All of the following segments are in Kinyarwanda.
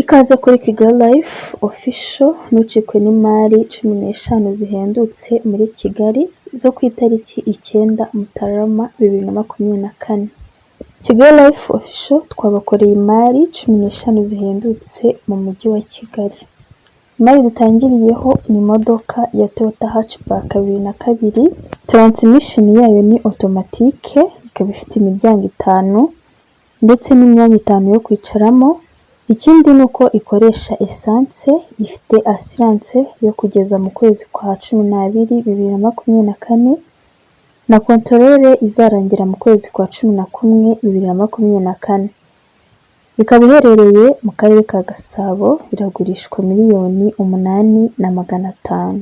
Ikaze kuri Kigali Life Official, ntucikwe n'imari 15 zihendutse muri Kigali zo ku itariki 9 Mutarama 2024. Kigali Life Official twabakoreye imari 15 zihendutse mu mujyi wa Kigali. Imari dutangiriyeho ni imodoka ya Toyota Hatchback 2002, transmission yayo ni automatique, ikaba ifite imiryango itanu ndetse n'imyanya itanu yo kwicaramo, ikindi ni uko ikoresha essence, ifite assurance yo kugeza mu kwezi kwa 12 2024 na contrôle izarangira mu kwezi kwa 11 2024. Ikaba iherereye mu karere ka Gasabo, iragurishwa miliyoni 8,500,000.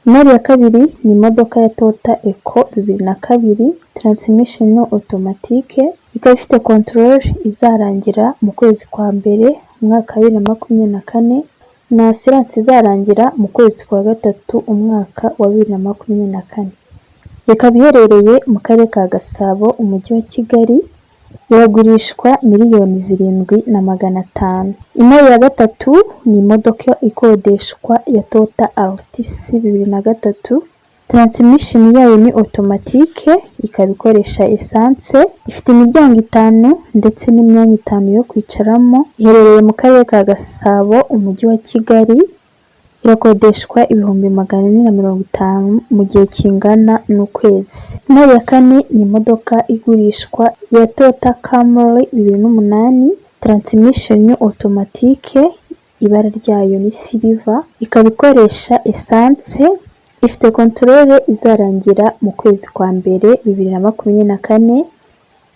Imari ya kabiri ni imodoka ya Toyota Eco 2002, transmission automatique, ikaba ifite contrôle izarangira mu kwezi kwa mbere umwaka wa 2024 na assurance izarangira mu kwezi kwa gatatu umwaka wa 2024. Ikaba iherereye mu karere ka Gasabo, umujyi wa Kigali, iragurishwa miliyoni 7,500,000. Imari ya gatatu ni imodoka ikodeshwa ya Toyota Altis 2003, transmission yayo ni automatique, ikaba ikoresha essence, ifite imiryango itanu ndetse n'imyanya itanu yo kwicaramo, iherereye mu karere ka Gasabo, umujyi wa Kigali, irakodeshwa 450,000 mu gihe kingana n'ukwezi. Imari ya kane ni imodoka igurishwa ya Toyota Camry 2008, transmission automatique, ibara ryayo ni silver, ikaba ikoresha essence, ifite contrôle izarangira mu kwezi kwa mbere 2024,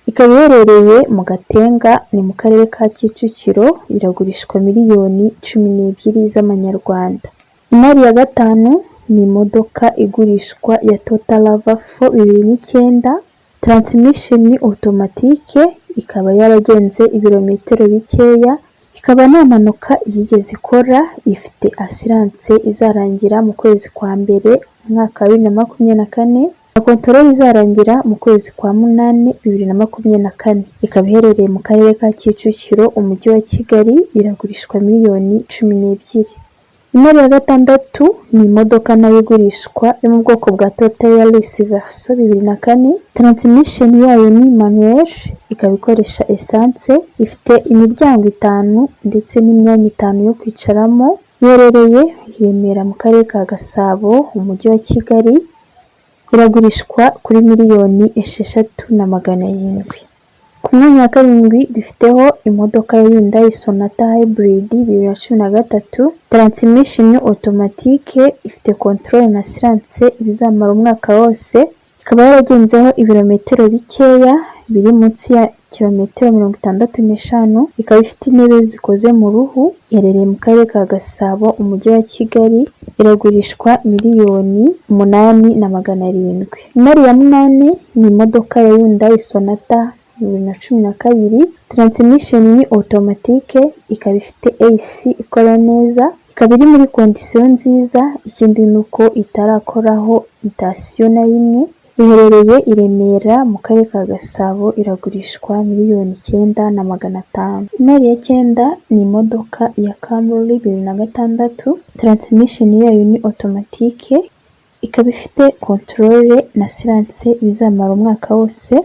ikaba iherereye mu Gatenga ni mu karere ka Kicukiro, iragurishwa miliyoni 12 z'amanyarwanda. Imari ya gatanu ni imodoka igurishwa ya Toyota RAV4 2009, transmission automatique, ikaba yaragenze ibirometero bikeya, ikaba nta mpanuka yigeze ikora, ifite assurance izarangira mu kwezi kwa mbere umwaka wa 2024 na contrôle izarangira mu kwezi kwa munani 2024. Ikaba iherereye mu karere ka Kicukiro, umujyi wa Kigali, iragurishwa miliyoni 12. Imari ya gatandatu ni imodoka nayo igurishwa yo mu bwoko bwa Toyota Yaris Verso 2004, transmission yayo ni manuel, ikaba ikoresha essence, ifite imiryango itanu ndetse n'imyanya itanu yo kwicaramo, iherereye i Remera mu karere ka Gasabo, umujyi wa Kigali, iragurishwa kuri miliyoni 6,700,000. Ku mwanya wa karindwi dufiteho imodoka ya Hyundai Sonata Hybrid 2013, transmission automatique, ifite contrôle na assurance bizamara umwaka wose, ikaba yaragenzeho ibirometero bikeya biri munsi ya kilometero 65, ikaba ifite intebe zikoze mu ruhu, iherereye mu karere ka Gasabo, umujyi wa Kigali, iragurishwa miliyoni 8,700,000. Imari ya munani ni imodoka ya Hyundai Sonata 2012, transmission ni automatique, ikaba ifite AC ikora neza, ikaba iri muri condition nziza, ikindi ni uko itarakoraho mutation na rimwe, iherereye i Remera mu karere ka Gasabo, iragurishwa miliyoni 9,500,000. Imari ya cyenda ni imodoka ya Camry 2006, transmission yayo ni automatique, ikaba ifite contrôle na assurance bizamara umwaka wose,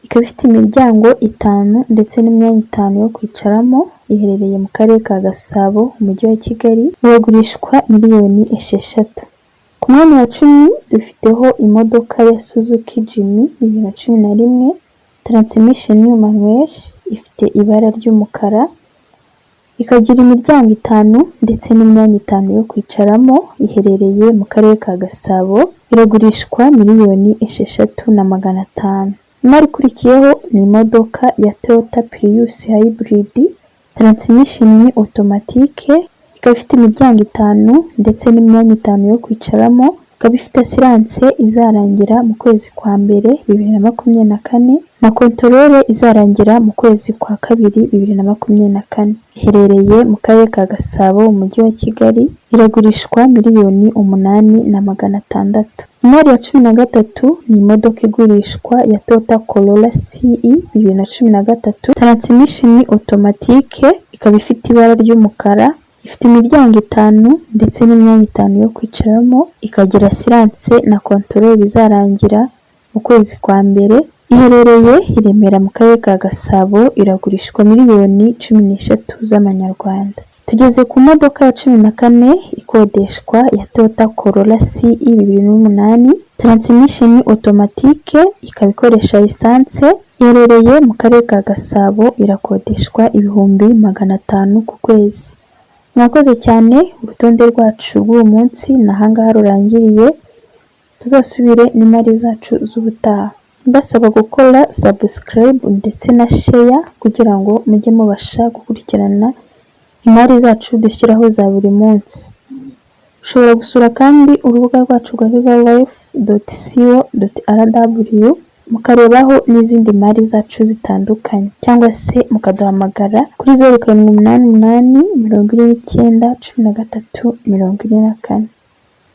ikaba ifite imiryango itanu ndetse n'imyanya itanu yo kwicaramo, iherereye mu karere ka Gasabo, umujyi wa Kigali, iragurishwa miliyoni 6. Ku mwanya wa 10 dufiteho imodoka ya Suzuki Jimny 2011, transmission manuel, ifite ibara ry'umukara, ikagira imiryango itanu ndetse n'imyanya itanu yo kwicaramo, iherereye mu karere ka Gasabo, iragurishwa miliyoni 6,500,000. Imari ikurikiyeho ni imodoka ya Toyota Prius Hybrid, transmission ni automatique, ikaba ifite imiryango itanu ndetse n'imyanya itanu yo kwicaramo, Ikaba ifite assurance izarangira mu kwezi kwa mbere 2024 na contrôle izarangira mu kwezi kwa kabiri 2024. Iherereye mu karere ka Gasabo, mu mujyi wa Kigali, iragurishwa miliyoni 8,600,000. Imari ya 13 ni imodoka igurishwa ya Toyota Corolla SE 2013, transmission automatique, ikaba ifite ibara ry'umukara, ifite imiryango itanu ndetse n'imyanya itanu yo kwicaramo, ikagira assurance na contrôle bizarangira mu kwezi kwa mbere, iherereye i Remera mu karere ka Gasabo, iragurishwa miliyoni 13 z'amanyarwanda. Tugeze ku modoka ya 14 ikodeshwa ya Toyota Corolla SE 2008, transmission automatique, ikaba ikoresha essence, iherereye mu karere ka Gasabo, irakodeshwa 500,000 ku kwezi. Mwakoze cyane, urutonde rwacu rw'uyu munsi ni aha ngaha rurangiriye, tuzasubire n'imari zacu z'ubutaha. Mbasaba gukora subscribe ndetse na share kugira ngo mujye mubasha gukurikirana imari zacu dushyiraho za buri munsi. Ushobora gusura kandi urubuga rwacu rwa viva.co.rw mukarebaho n'izindi mari zacu zitandukanye, cyangwa se mukaduhamagara kuri 0788 49 13 44.